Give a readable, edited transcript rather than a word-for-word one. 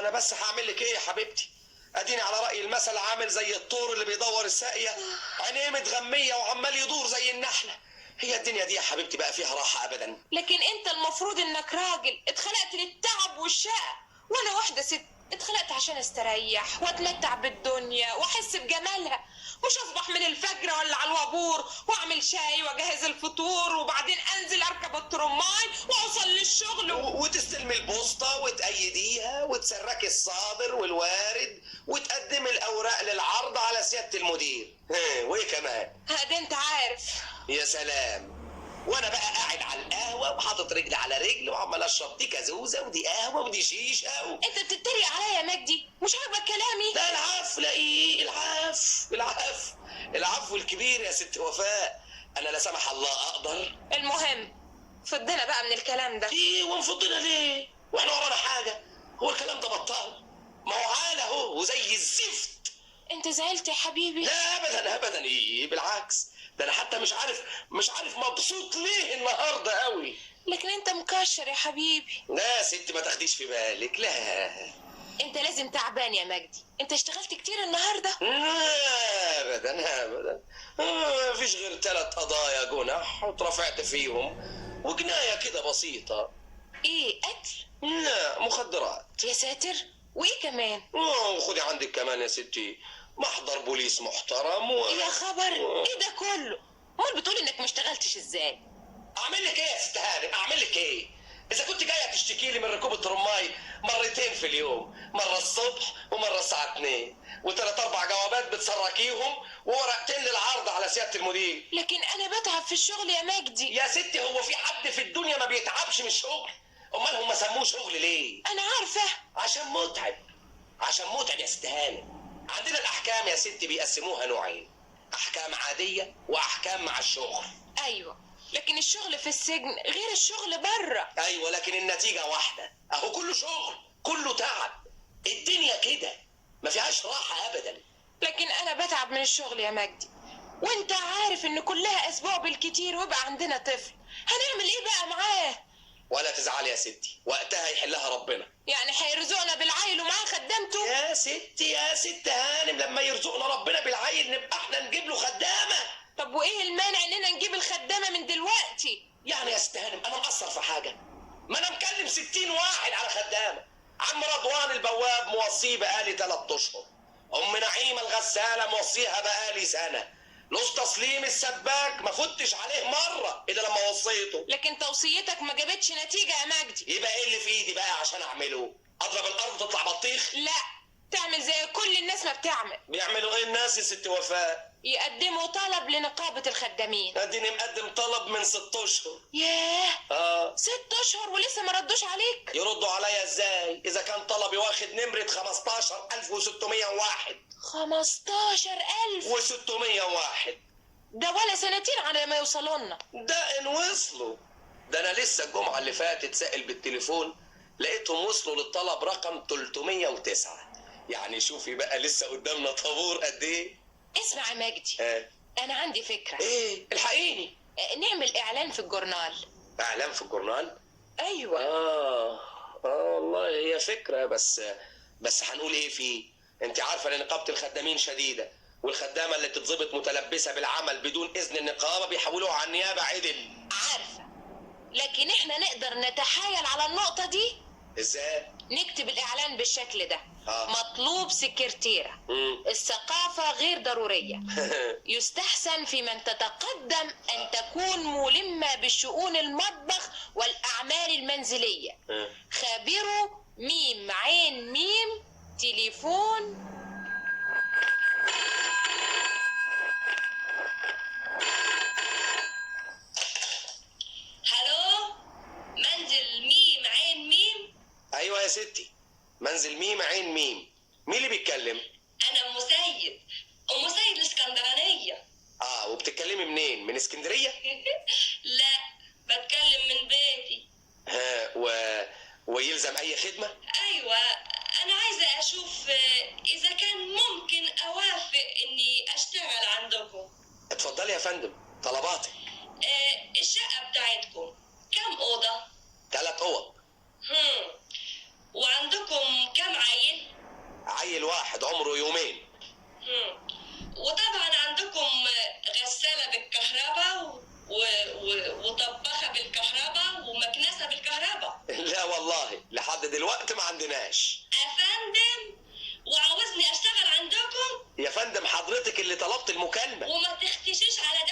وانا بس هعمل لك ايه يا حبيبتي؟ اديني على رأي المثل عامل زي الطور اللي بيدور الساقية، عينيه متغمية وعمال يدور زي النحلة. هي الدنيا دي يا حبيبتي بقى فيها راحة ابدا؟ لكن انت المفروض انك راجل اتخلقت للتعب والشقة، وانا واحدة ست اتخلقت عشان استريح واتمتع بالدنيا واحس بجمالها، مش اصبح من الفجر ولا على الوابور واعمل شاي واجهز الفطور وبعدين انزل اركب الترماي واوصل للشغل وتستلمي البوسطه وتأيديها وتسركي الصادر والوارد وتقدمي الاوراق للعرض على سيادة المدير. وايه كمان؟ ده انت عارف. يا سلام، وانا بقى قاعد على القهوة وحاطط رجل على رجل وعمال اشرب دي كازوزه ودي قهوة ودي شيشة انت بتتريق عليا يا مجدي؟ مش عاجبك كلامي؟ لا العفو، لا ايه العفو، العفو العفو الكبير يا ست وفاء، انا لا سمح الله اقدر. المهم فضنا بقى من الكلام ده. ايه ونفضنا ليه؟ واحنا ورانا حاجة؟ هو الكلام ده بطال؟ ما هو عال اهو وزي الزفت. انت زعلت يا حبيبي؟ لا ابدا ابدا، ايه بالعكس، ده انا حتى مش عارف مبسوط ليه النهارده قوي. لكن انت مكشر يا حبيبي. لا يا ستي ما تاخديش في بالك. لا انت لازم تعبان يا مجدي، انت اشتغلت كتير النهارده. لا ابدا ابدا، مفيش غير 3 قضايا جنح واترفعت فيهم، وجنايه كده بسيطة. ايه، قتل؟ لا مخدرات. يا ساتر، وايه كمان؟ وخدي عندك كمان يا ستي محضر بوليس محترم يا خبر، ايه ده كله؟ امال بتقول انك ما اشتغلتش ازاي؟ اعمل لك ايه يا ست هانم؟ اعمل لك ايه؟ اذا كنت جاية تشتكي لي من ركوب الترماي مرتين في اليوم، مرة الصبح ومرة الساعة 2، وثلاث اربع جوابات بتسركيهم وورقتين للعرض على سيادة المدير. لكن انا بتعب في الشغل يا مجدي. يا ستي هو في حد في الدنيا ما بيتعبش من الشغل؟ امال هم سموه شغل ليه؟ انا عارفه، عشان متعب، عشان متعب يا ست هانم. عندنا الاحكام يا ستي بيقسموها نوعين، احكام عادية واحكام مع الشغل. ايوه، لكن الشغل في السجن غير الشغل بره. ايوه، لكن النتيجة واحدة، اهو كله شغل كله تعب، الدنيا كده ما فيهاش راحة ابدا. لكن انا بتعب من الشغل يا مجدي، وانت عارف ان كلها اسبوع بالكتير ويبقى عندنا طفل، هنعمل ايه بقى معاه؟ ولا تزعلي يا ستي، وقتها يحلها ربنا. يعني هيرزقنا بالعيل ومعاه خدامته؟ يا ستي يا ست هانم، لما يرزقنا ربنا بالعيل نبقى احنا نجيب له خدامه. طب وايه المانع اننا نجيب الخدامة من دلوقتي؟ يعني يا ست هانم انا مقصر في حاجة؟ ما انا مكلم 60 واحد على خدامه. عم رضوان البواب موصيه بقالي 3 اشهر، ام نعيمه الغسالة موصيها بقالي سنة، لص تسليم السباك ما فتش عليه مرة الا لما وصيته. لكن توصيتك ما جابتش نتيجة يا مجدي. يبقى ايه اللي في ايدي بقى عشان اعمله؟ اضرب الارض تطلع بطيخ؟ لا، تعمل زي كل الناس ما بتعمل. بيعملوا ايه الناس يا ست وفاء؟ يقدموا طلب لنقابه الخدامين. اديني مقدم طلب من 6 اشهر. ياه، 6 اشهر ولسه ما ردوش عليك؟ يردوا عليا ازاي اذا كان طلبي واخد نمره 15601؟ 15601 ده ولا سنتين على ما يوصلوا لنا. ده ان وصلوا. ده انا لسه الجمعة اللي فاتت سائل بالتليفون لقيتهم وصلوا للطلب رقم 309. يعني شوفي بقى لسه قدامنا طابور قد ايه. اسمع يا مجدي، انا عندي فكرة. ايه؟ الحقيني. نعمل اعلان في الجورنال. اعلان في الجورنال؟ ايوه. والله هي فكرة، بس هنقول ايه فيه؟ انت عارفه ان نقابة الخدامين شديدة، والخدامه اللي تتظبط متلبسه بالعمل بدون اذن النقابة بيحولوها على النيابة عدل. عارفه، لكن احنا نقدر نتحايل على النقطة دي. ازاي؟ نكتب الاعلان بالشكل ده: مطلوب سكرتيره، الثقافة غير ضرورية، يستحسن في من تتقدم ان تكون ملمه بشؤون المطبخ والاعمال المنزلية، خابره ميم عين ميم، تليفون. هلو، منزل ميم عين ميم؟ ايوه يا ستي، منزل ميم عين ميم. مين اللي بيتكلم؟ انا ام سيد، ام سيد الاسكندرانية. وبتتكلمي منين؟ من اسكندرية؟ لا، بتكلم من بيتي. ها، ويلزم اي خدمة؟ ايوه، انا عايزه اشوف اذا كان ممكن اوافق اني اشتغل عندكم. اتفضلي يا فندم، طلباتك. الشقة بتاعتكم كم اوضة؟ 3 اوض. وعندكم كم عيل؟ عيل واحد عمره يومين. وطبعا عندكم غسالة بالكهرباء وطباخة بالكهرباء ومكنسة بالكهرباء. لا والله لحد دلوقتي ما عندناش. أفندم، وعاوزني أشتغل عندكم؟ يا فندم حضرتك اللي طلبت المكالمة. وما تختشيش على